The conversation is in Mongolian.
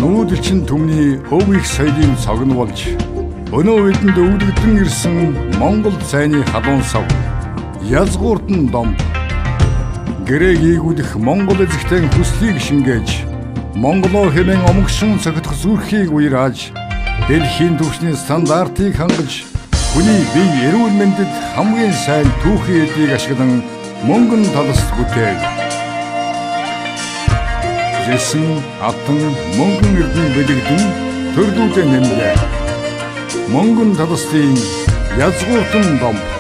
Нүүдэлчин түмний өв их соёлын цог нь болж, өнөө бидэнд өвлөгдөн ирсэн Монгол цайны халуун сав, язгууртан домб, гэрээг ийгүүлэх Монгол эзэгтэй хүслийг шингээж, Монголоо хэмээн омогшин цогтох зүрхийг уярааж, дэлхийн түвшний стандартыг хангаж, хүний бие эрүүл мэндэд хамгийн сайн түүхийн эдийг ашиглан мөнгөн талст бүтээв. Жисэн алтан мөнгөн эрдэнэ бэлэгдэн төрлүүдээ нэмлээ. Мөнгөн талстын язгууртан домб.